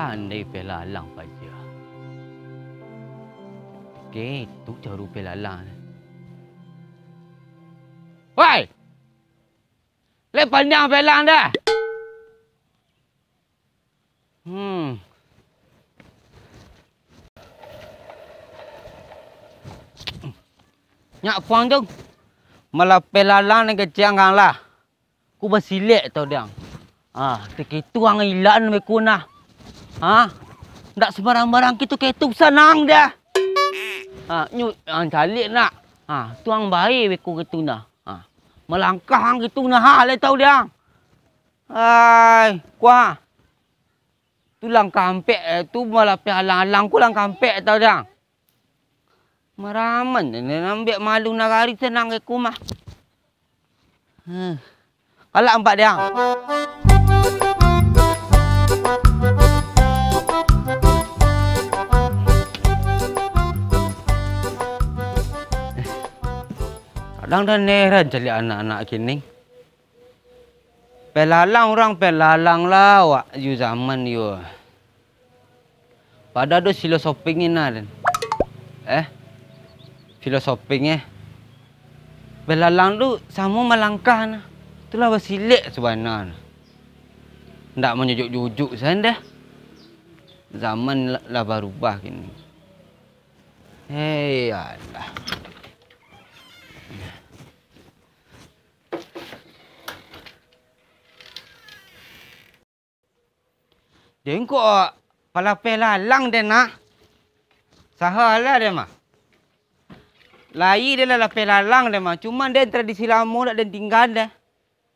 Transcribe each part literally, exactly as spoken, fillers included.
Andai pelalang paja. Oke, itu caru pelalang. Wai! Lai panjang pelang dah. Hmm. Nyak puang tu. Malah pelalang nan kecek ang lah. Ku basilek tau dang. Ah, takitu ang ilan beko nah. Ha? Ndak sambarang-barang kitu ketu sanang dah. Ha, nyu ang caliak nak. Ha, tu ang bae beko kitu nah. Ha. Malangkah ang kitu nah, ha, lai tau dang. Ai, kuah. Tu langkah ampek, eh, tu malah alang-alang ku langkah ampek tau dang. Maraman, ambiak malu nagari sanang ke kumah. Huh. Kalak ampek dang. Kadang dah heran caliak anak-anak kini. Pelalang urang pelalang lah awak jo zaman yo. Padahal tu filosofing nah, den. Eh? Filosofing, eh. Pelalang tu samo malangkah nah. Itulah basilek sabana nah. Ndak manjujuk-jujuk sajo dah. Zaman lah, lah barubah kini. Hei, alah. Den kok palapeh lalang den nah. Saha lah den mah. Lai den lah lapeh lalang den mah. Cuman den tradisi lamo nak den tingga den.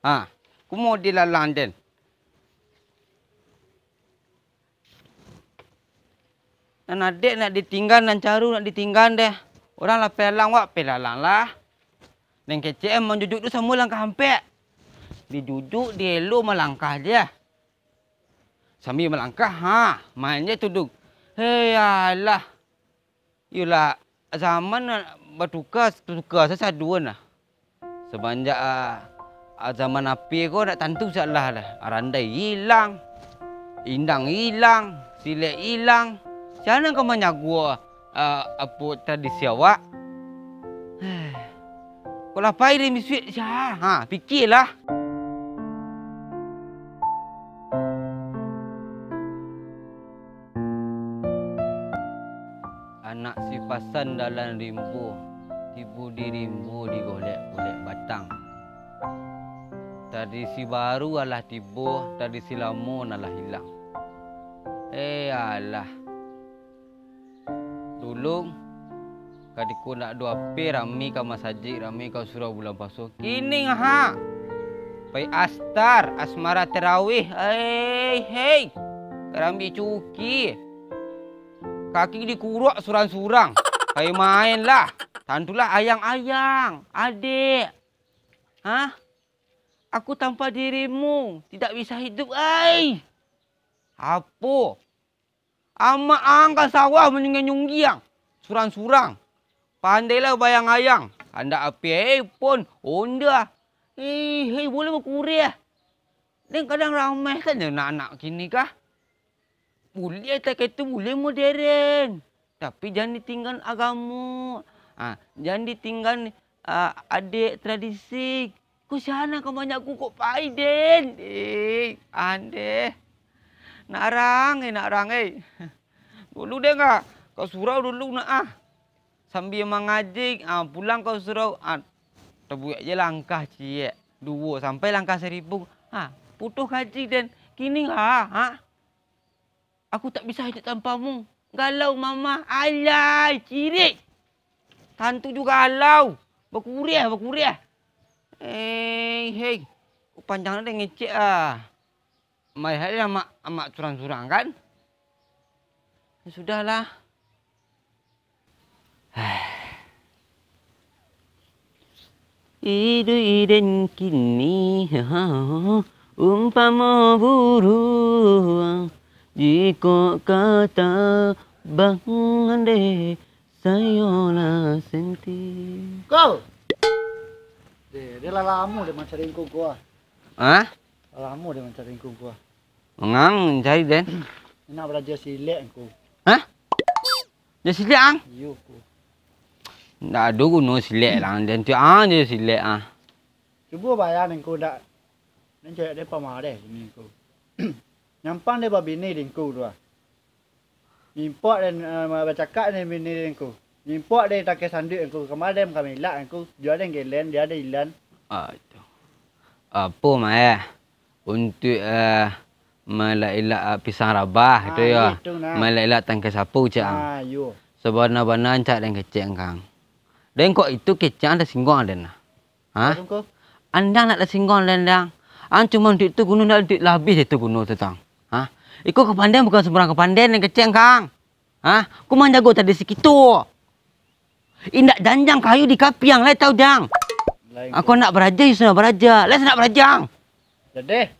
Ha, kumo di lalang den. Nan adek nak ditinggan, nan caru nak ditinggan deh. Urang lapeh lalang wak, peh lalang lah. Nan kecek manjujuk tu samo langkah ampek. Dijujuk, dielo malangkah je. Sambil malangkah, ha, main je tudung. Hei, alah. Iyolah, zaman batuka, tuka sasaduan lah. Samanjak, ah, ah, zaman api ko ndak tantu salah lah. Randai ilang, indang ilang, silek ilang. Sia nan ka manyago, ah, apo tradisi awak? Kok lah pai deh misuik sia? Ha, pikialah. Anak sipasan dalam rimbo, tibo di rimbo digolek-golek batang. Tradisi baru alah tibo, tradisi lamo nan lah ilang. Eh, alah. Dulu, katiko ndak ado ape, rami ka masajik, rami ka surau bulan puaso. Kini ha, pai astar, asmara tarawih, hei, hei, karambik cuki, kaki dikuruak surang-surang, pai main lah, tantulah ayang-ayang, adek, hah? Aku tanpa dirimu tidak bisa hidup, ai. Apo? Amak ang ka sawah manyunggiang-nyunggiang, surang-surang. Pandailah bayang-ayang, kandak api, eh, pon, onda. Eh, hei, buliah bakureh. Den kadang rameh sajo anak-anak kini kah. Buliah tak itu, buliah moderen. Tapi jan ditinggan agamo. Ah, jan ditinggan, ah, adek tradisi. Ko sia nan ka manyago kok pai den. Eh, andeh. Nak rang, eh, nak rang, eh. Dulu den ka, ka surau dulu nak ah. Sambia mangaji, ah, pulang ka surau, ah, tabuek je langkah ciek. Duo sampai langkah saribu. Ha, putuih kaji den. Kini ha, ha? Aku tak bisa hidup tanpamu. Galau mama. Alai, cirik. Tantu juo galau. Bakureh, bakureh. Eh, hei. Panjang den ngecek ah. Malihat amak, amak surang-surang kan? Ya sudahlah. Iduik den kini, umpamo buruang, jikok ka tabang dek sayo lah senti. Ko! Deh, den lah lamo den mancari ingkung ko ah. Hah? Lah lamo den mancari ingkung ko ah. Mangang mancari den. Nak baraja silek angku. Hah? Baraja silek ang? Iyo, angku. Ndak ado guno silek lah, den tu ang jo silek ah. Cubo bayangkan angku dak, den cewek den pamareh kini angku. Nyampang den babini di angku tu ah. Mimpok den, eh, bacakak den bini di angku. Mimpok den tangkai sanduik angku, kama den kamilak angku, jua den gelen, jua den ilan. Ah, itu. Apo mah eh? Untuak, eh, mailak-ilak, eh, pisang rabah tu yo. Ah, iyo tu nah. Mailak-ilak tangkai sapu cak ang. Ah, iyo. Sabana-bana ancak den kecek ang. Den kok itu kecek ang tasingguang den nah. Hah? Aduh, ko. Andang nak tasingguang den dang. Ang cuma untuak itu guno, ndak untuak labiah dari itu guno tu tang. Hah? Iko kapandian bukan sambarang kapandian den kecek ang. Hah? Ko manjago tradisi kito. Indak janjang kayu di kapiang, lai tau jang. Lai. Ako nak baraja, iyo sudah baraja. Lai sudah baraja ang. Jadi,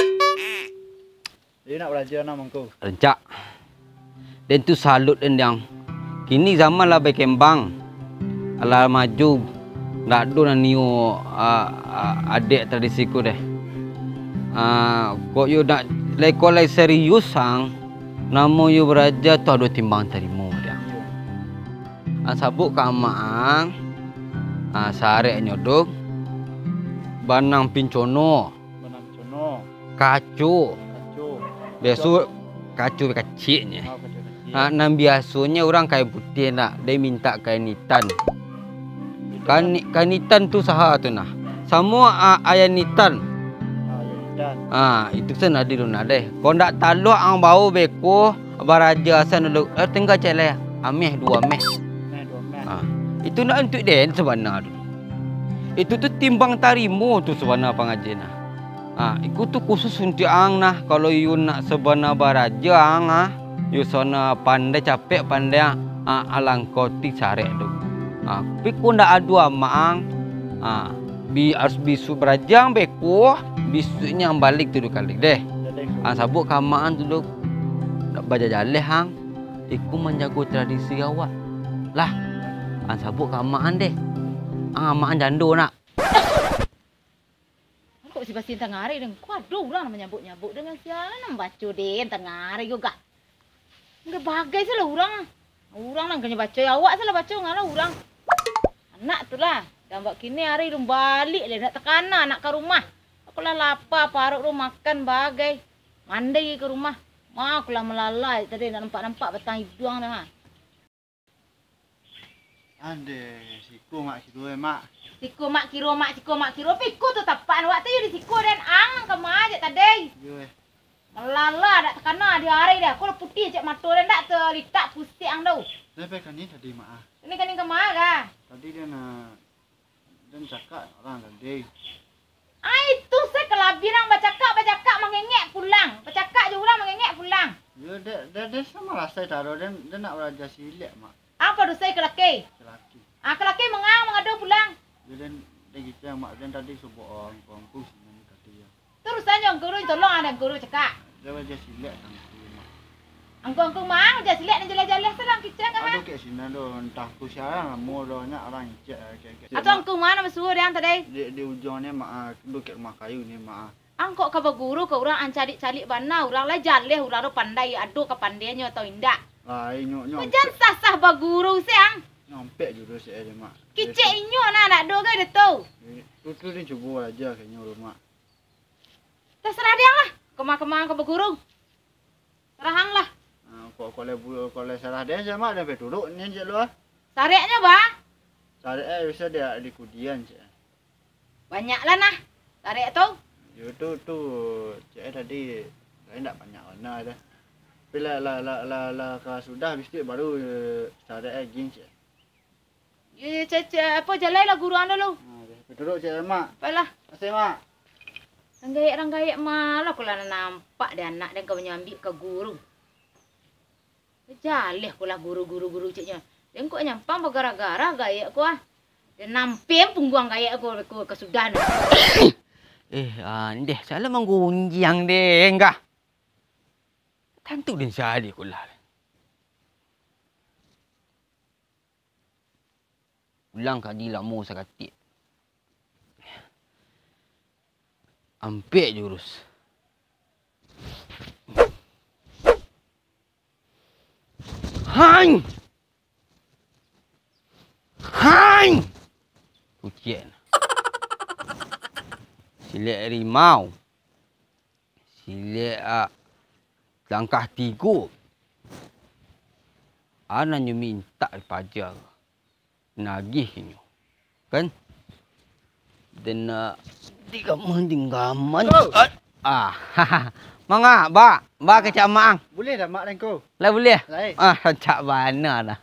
iyo nak baraja nah mangko. Rancak. Den tu salut den dang. Kini zaman lah bakembang. Lah maju. Ndak ado nan nio, ah, ah, adek tradisi ko deh. Ah, kok yo nak lai, kok lai serius ang, namo yo baraja tu ado timbang tarimo dang. Iyo. Ang sabuik ka amak ang, ah, sareknyo tu, banang pincono, banang pincono, kaco. Kaco. Biaso kaco kaciknyo. Oh, kaco kacik. Ah, nan biasonyo urang kain putiah nak, den mintak kain itam. Itu kan kain, kain itam tu saha tu nah. Samo, ah, aia itam. Ah, aia itam. Ah, itu sen ado tu nah deh. Kok ndak taluak ang bao beko, baraja asan dulu. Eh, tingga cek leh. Ameh duo ameh. Ameh duo ameh. Ah, itu ndak untuak den sabana tu. Itu tu timbang tarimo tu sabana pangaji nah. Ah, iko tu khusus untuak ang nah. Kalau iyo nak sabana baraja ang ah, iyo sabana pandai capek pandai, ah, alangkau ti sarek tu. Ah, tapi ko ndak ado amak ang. Ah, bi-, harus bisuak baraja ang beko, bisuaknyo ang baliak tu duo kali deh. Ang sabuik ka amak ang tu dulu. Ndak bajajaleh ang. Iko manjago tradisi awak. Lah, ang sabuik ka amak ang deh. Ang amak ang jando nak. Kok si Basin tangah ari den, ko ado urang nan manyabuk-nyabuk den, sia nan mambaco den tangah ari ko gah. Ndak bagai salah urang. Urang nan kanyo baco, awak salah baco, ngalah urang. Anak tu lah, dambak kini ari alun baliak lai, ndak takana nak ka rumah. Aku lah lapa, paruik tu makan bagai. Mandai ka rumah. Ma, aku lah malala tadi, ndak nampak-nampak batang iduang dah. Andeh, siko mak kiro, eh, mak. Siko mak kiro, mak, siko mak kiro, piko tu tapak awak tu yo di siko den ang ka ma jak tadi. Yo, eh. Malala dak takana di ari deh, ko lah putiah cak mato den dak talitak pusiak ang tu. Sampai kani tadi, mak, ah. Kani, kani ka ma kah? Tadi den, ah, den cakak urang tadi. Ah, itu se kalabiah ang bacakak, bacakak mangengek pulang. Bacakak jo urang mangengek pulang. Yo, dek, dek, dek samo rasai taro, den, den nak baraja silek, mak. Apo doso ka laki? Ka laki. Ah, ka laki manga mangado pulang. Yo, den, den kicek, mak, den tadi subuah, oh, angku, angku sinan tadi, yo. Tu urusannyo angku tu, tolong ang angku tu cakak. Dia baraja silek kan, angku, mak. Angku-angku ma, baraja silek nan jaleh-jaleh tu lah kicek ka. Aduh, kek sinan tu, antah ku siaran lah, mau dah banyak urang kicek, kek, kek. Atau angku ma nan basuo dek ang tadi? Di, di ujuang ni, mak, ah, deket rumah kayu ni, mak, ah. Ang kok ka baguru ka urang, ang caliak-caliak bana urang, lah jaleh urang tu pandai, ado kapandainyo atau indak. Lah, inyo, nyo. Jan sah-sah baguru se ang. Nyo ampek jurus se, mak. Kicek inyo nah, nak do gai tu. Tu, tu, ni cubo aja kek nyo, mak. Tasarah dek ang lah, kama-kama ang ka baguru. Sarah ang lah. Ah, kok, kok lai bu-, kok lai sarah den se, mak, den pai turuk ni cek lu, ah. Sareknyo, ba? Sarek, eh, bisa dia di kudian cek. Banyak lah nah, sarek tu. Yo tu, tu, cek, eh, tadi, tadi ndak banyak bana dah. Tapi lah, lah, lah, lah, lah ka sudah, bisuak baru, eh, sarek, eh, gin cek. Yo, yo, cek, cek, apo, jalai lah guru ang dulu. Ah, yo. Pai turuk cek, mak. Pailah. Makasih, mak. Rang gaek, rang gaek malah, ko lah nampak dek anak den ka manyambik ka guru. Jaleh ko lah guru, guru, guru ceknyo. Den kok nyampang bagara-gara gaek ko ah. Den nampem pungguang gaek ko, ko ka sudah nah. Eh, andeh, salah manggunjiang den kah? Tantu den sadi ko lah. Pulang kaji lamo sakatik. Ampek jurus. Hai! Hai! Kuciak. Silek rimau. Silek, ah, langkah tigo. Anak nyo mintak paja. Nagih inyo. Kan? Den nak digamah dinggaman. Oh. Ah, ah. Manga, ba, ba kecek mak ang. Buliah dak mak den ko? Lah buliah? Lai. Ah, rancak bana dah.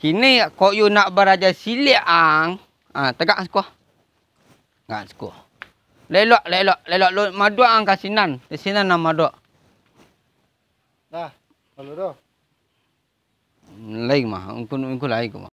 Kini kok yu nak baraja silek ang. Ah, tagak siko. Tagak siko. Lelok, lelok, lelok lu maduak ang ka sinan. Di sinan ang maduak. Dah, lalu doh. Lai mah, ungku, ungku lai ko mah.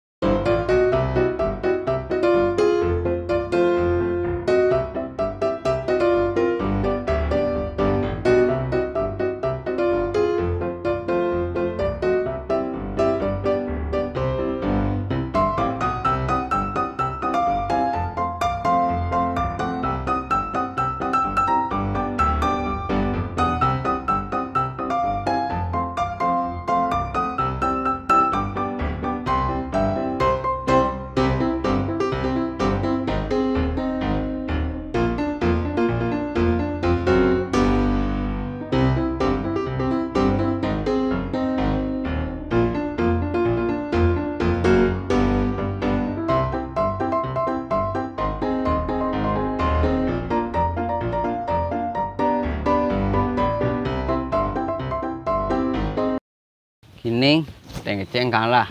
Kini, tengkeceng kang lah.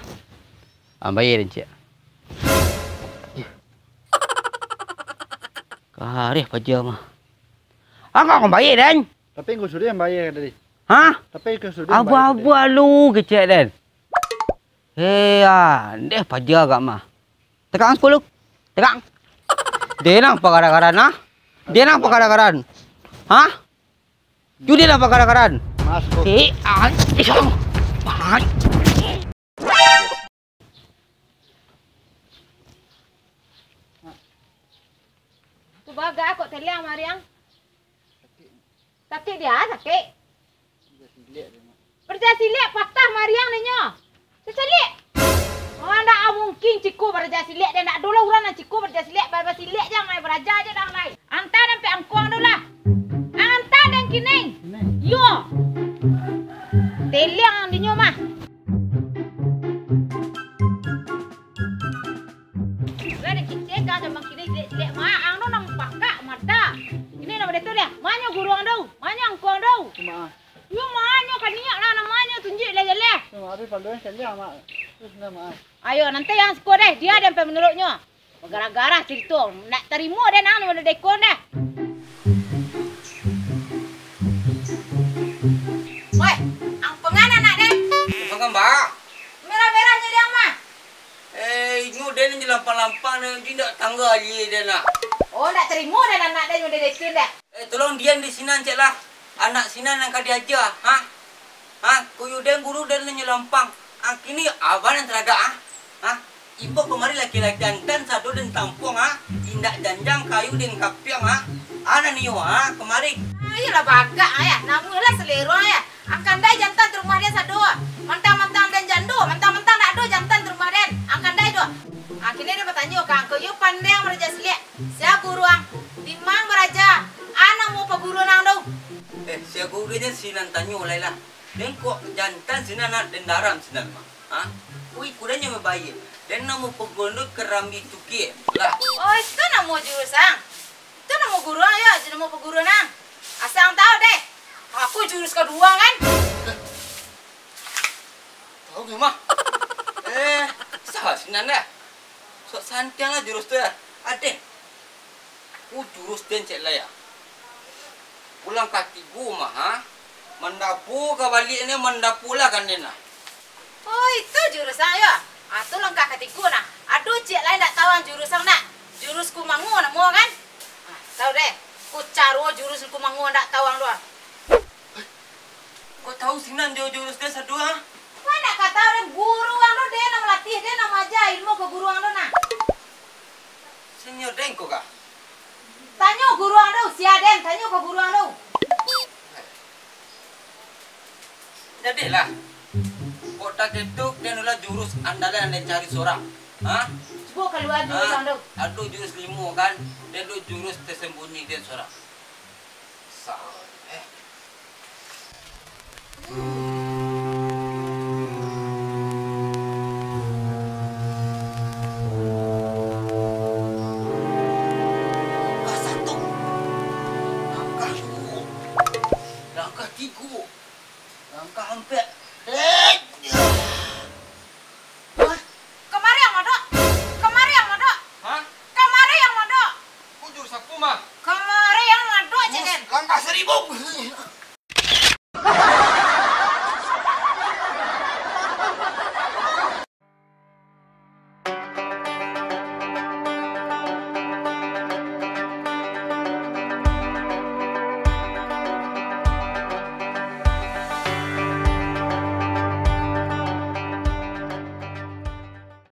Ambayie den ciek. Kareh paja mah. Angkau ambayie den. Tapi engkau suruah ambayie tadi. Hah? Tapi engkau suruah ambayie tadi. Abu-abu alu kecek den. Hei, ah, deh paja agak mah. Tekang sepuluh. Tekang. Denang pagara-gara nah. Denang pagara-gara. Hah? Judi lah bakar-bakaran. Mas, kok. Si anjing. Mas. Tu bagak kok teliang mariang. Sakik dia, sakik. Baraja silek, patah mariang ninyo. Sacaliak. Oh, ndak mungkin ciko baraja silek, den ndak ado lah urang nan ciko baraja silek, ba-, basilek jan lai, baraja aja jan lai. Anta den pek angkong tu lah. Anta den kini. Yo. Teliang dinyo mah. Lah den kecek ka zaman kini silek-silek mah, ang tu nan pakak mata. Ini nan bade tu deh. Manyo guruang tu? Manyo angkong tu? Cuma Yo, manyo kaniak lah namanyo, tunjuak lah jaleh. Yo, habis paluan sekali, Mak. Terus dah, Mak. Ayo, nanti yang siko deh, dia deh sampai menurutnyo. Gara-gara cerito, nak tarimo deh nang, nak dekon deh. Weh, ang pengan anak deh. Pengan, Mbak. Merah-merah jadi ang mah. Eh, inyo deh nan lampang-lampang deh, nanti ndak tangga alie deh nak. Oh, ndak tarimo deh anak deh, nyo deh dekon deh. Eh, tolong diam di sinan cek lah. Anak sinan nan ka diaja, ha? Ha? Kuyuh den guru den nan nyo lampang. Ha, kini abah nan talagak, ha? Ha? Imbau kamari laki-laki antan sado den tampuang, ha? Indak janjang kayu den kapiang, ha? Anak nio, ha? Kamari. Ayolah bagak, ayah. Namuahlah selero, ayah. Angkandai jantan tu rumah den sado. Mantang-mantang den jando, mantang-mantang dak ado jantan tu rumah den. Angkandai tu. Ha, kini den batanyo ka angku, iyo pandai ang baraja silek. Sia guru ang? Di ma ang baraja? A namo paguru nang tu? Eh, sia guru den sinan tanyo lai lah. Den kok jantan sinan nak den daram sinan mah. Ha? Ui, kudanyo mabayie. Den namo paguru tu Kerambi Cukie lah. Oh, itu namo jurus ang? Itu namo guru ang, yo, namo paguru nang. Asa ang tahu deh. Aku jurus kaduo kan? Tahu nyo mah. Eh, salah sinan dah. Sok santiang lah jurus tu ya. Adeh. Ku jurus den cek lah ya. Pulang katigo mah, ha? Mandapo ka baliak ni, mandapo lah kan den lah. Oh, itu jurus ang yo. Ah, tu langkah katigo nah. Ado ciek lai ndak tahu ang jurus ang nak. Jurus kumango namo kan? Ah, tahu deh. Ku caro jurus kumango ndak tahu ang doh. Kok tahu sinan jo jurus den sado, ha? Wah, ndak ka tahu deh, guru ang tu deh nan malatiah, deh nan maaja ilmu ka guru ang tu nah. Senior den ko kah? Tanyo guru ang tu, sia den, tanyo ka guru ang tu. Jadilah. Kotak itu kan adalah jurus andalan yang dicari sorang. Hah? Cubo kalua jurus Hah? ang tu. Ado jurus limo kan? Dia ado jurus tersembunyi dia sorang. Sa- eh.